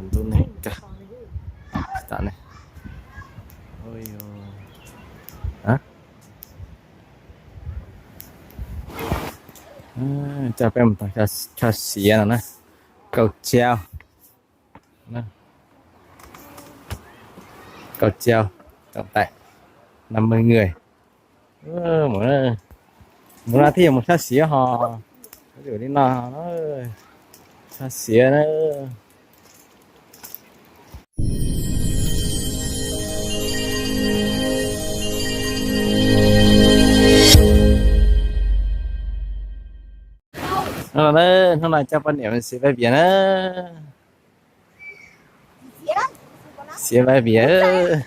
Ntuj neeg kawg. Tam ne. Coj peb mus tau chaw siav no na. Cầu treo. Cầu treo, trọng tải năm mươi người. Mus no thiaj yuav mus sab siav ho. Ua li no sab siav na. Hnub no coj poj niam mus siav vaj vias na. Siav vaj vias.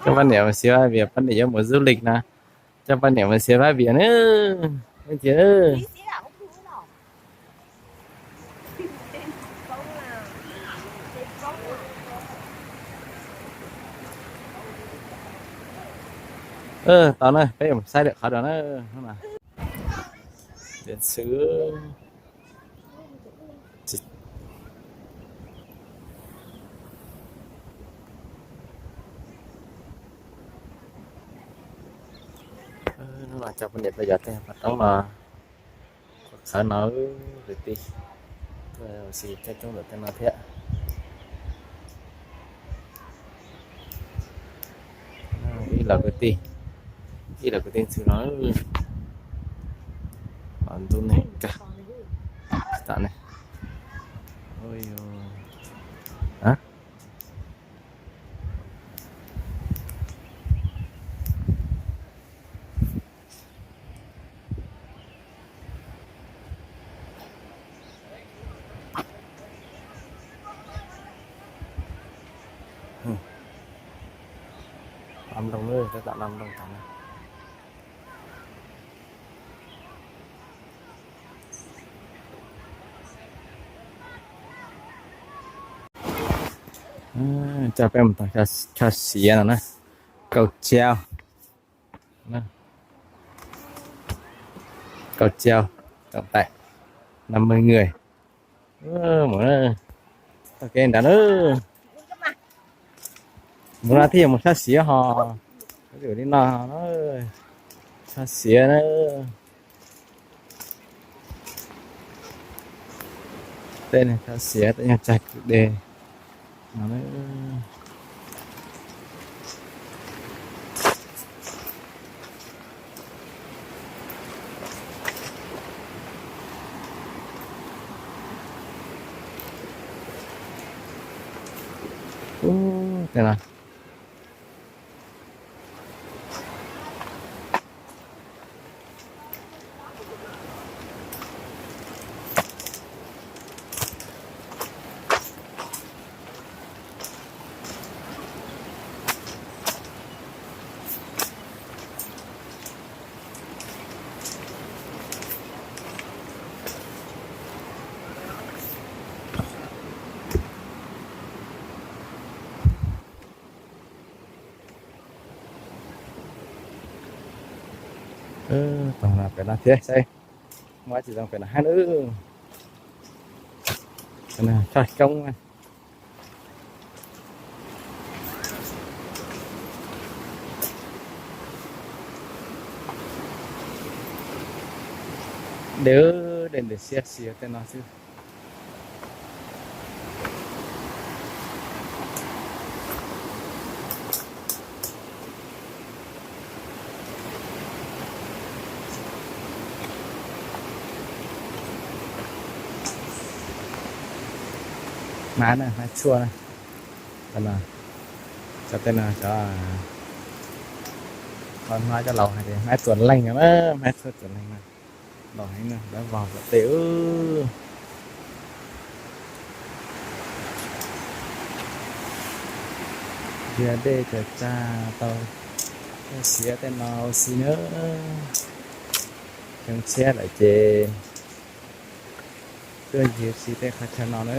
Coj poj niam mus siav vaj vias, poj niam yuav mus du lịch na. Coj poj niam mus siav vaj vias na. Cia. Tau na, peb yuav mus saib lawm qhov dua na. Hnub no Liêm Xứ. Hnub no coj poj niam tuaj yos tej pov roob no, qhov no kwv tij, tuaj ua si coob coob ntawm tej no thiab. Ib los kwv tij, ib los kwv tij ntxhw no. Ntuj neeg kawg. Tam ne. Lam nplooj, tab tom lam nplooj tas na. Coj peb mus tau chaw siav no na. Cầu treo. Cầu treo, trọng tải năm mươi người. Mus, tau kev nrad na. Mus no thiaj yuav mus sab siav ho. Ua li no, sab siav na. Tej sab siav tej nyuag tsag kwj deg no. Ub, tej no. Tau pem no thiab saib, muaj tsis zoo pem no hab lub. Toj roob. Dej, dej ntev siab siab tej no xwb. Hmab na, hmab tshuaj na. Cov no, cov tej no cov, hmab cov laus hais tias hmab txuas leej na, hmab tshuaj txuas leej na. Laus heev na, dawb vog kom tej. Yog dej cov tsag tau, tej siav tej no ua si na. Xyoo tshiab lawm ces tuaj ncig ua si tej qhov chaw no na.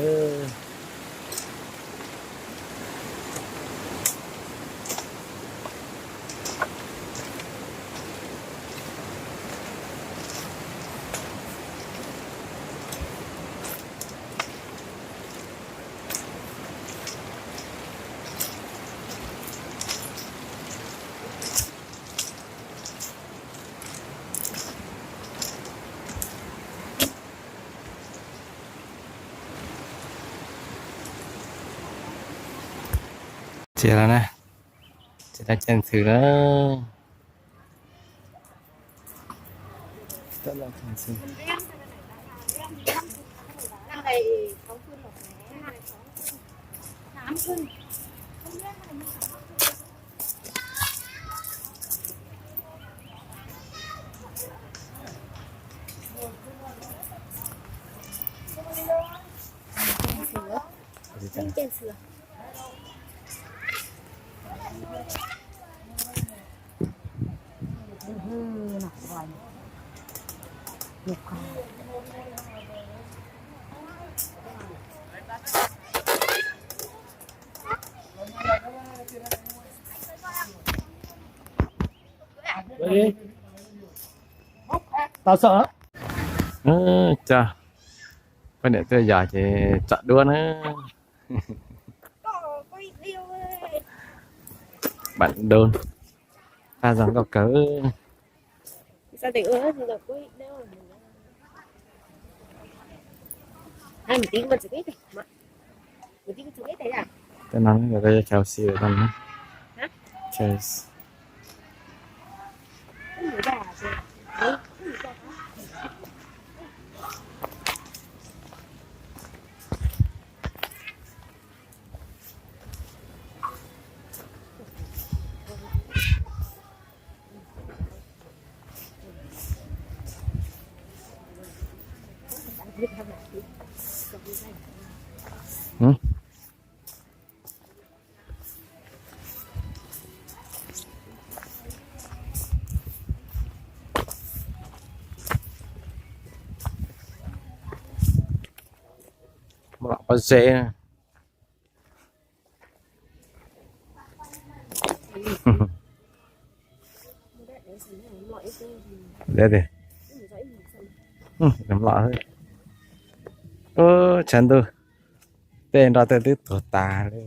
Tsis los na, tsis los caij ntxhw na. Tau so. Coj poj niam tuaj yos ces tsam duab na. Bản đồ pha zoo nkauj kawg. Tej no nkawd yuav chaw si lawm no. Mus lom pob zeb. Deb tiag. Lom xwb. Tshav ntuj, tej nroj tej twb tuag tas li.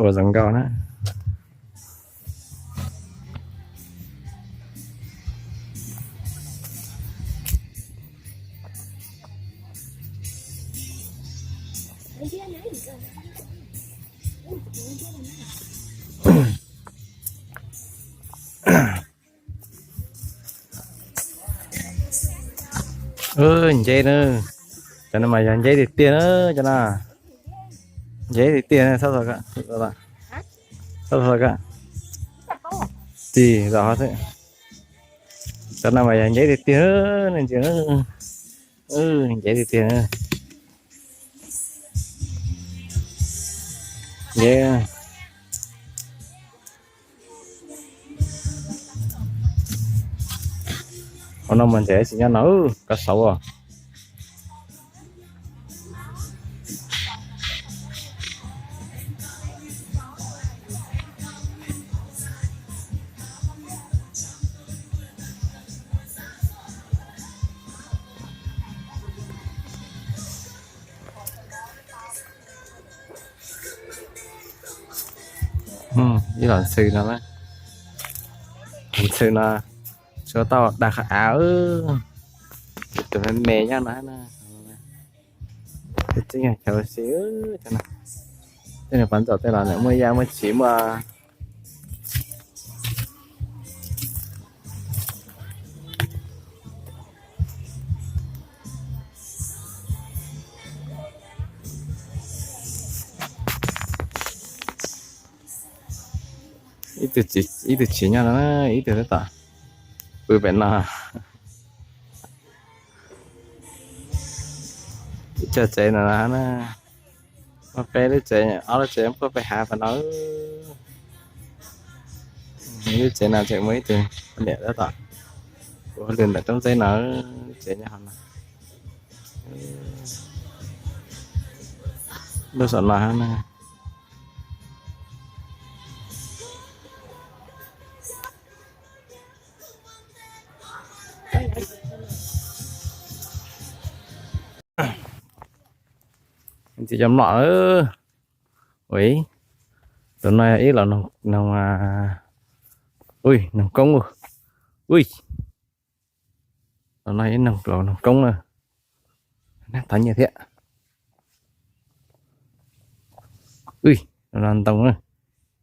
Ua zoo nkauj na. Nceb na, cov no mas yog nceb tiag tiag na, cov no nceb tiag tiag na, txhob txog, txhob txog, tsis txog xwb. Cov no mas yog nceb tiag tiag, nej ntsia, nceb tiag tiag. Nceb. Ua no mas ntses tsis nyob no, koj saud os. Ib los ntxhw no, ntxhw no tsuas tau dag qhov av, tus me me nyob no na. Tseem yog chaw si, tej niag pov ntxoom tej los muaj yaj muaj txiv muaj. Ib tug txiv nyob no, ib tug tab tom pw pem no. Ib co tsev no na, muaj peb lub tsev, ob lub tsev puag pem hav pem no. Lub tsev no tseem muaj ib tug poj niam tab tom ua hauj lwm ntawm rooj ntxeb no, lub tsev nyob hauv no. Lub saum no na. Ntxiv cov mlom. Ui, Tus no ib los noog, noog, ui, noog koob ua. Ui, tus no ib noog, los noog koob na. Nab thov nyiaj thiab. Ui, tus no ntoo na.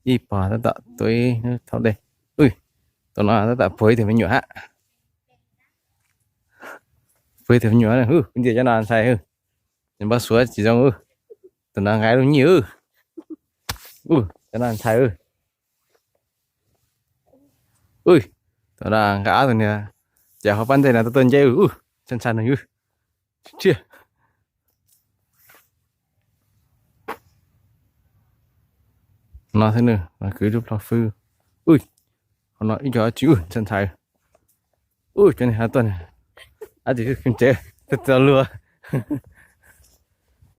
Ib pog tab tom tuav ib thaub dej. Ui, tus no tab tom puag ib tug me nyuam hab. Puag ib tug me nyuam, hu, kuv ntsia cov no ntshai hwb. Nws npau suav tsis zoo. Tus no nqa lub nyiaj. Cov no ntshai. Ui, tus no nqa ob tug niag, ces hauv pab ntej no tuaj tuaj nceb. Ntshai ntshai no. Tsiaj. No thiab nws kwv lub plho fwb. Ui, hauv no ib co tsis, ntshai ntshai. Ui, cov niag tuaj, ab tsis, tsev, tau luag.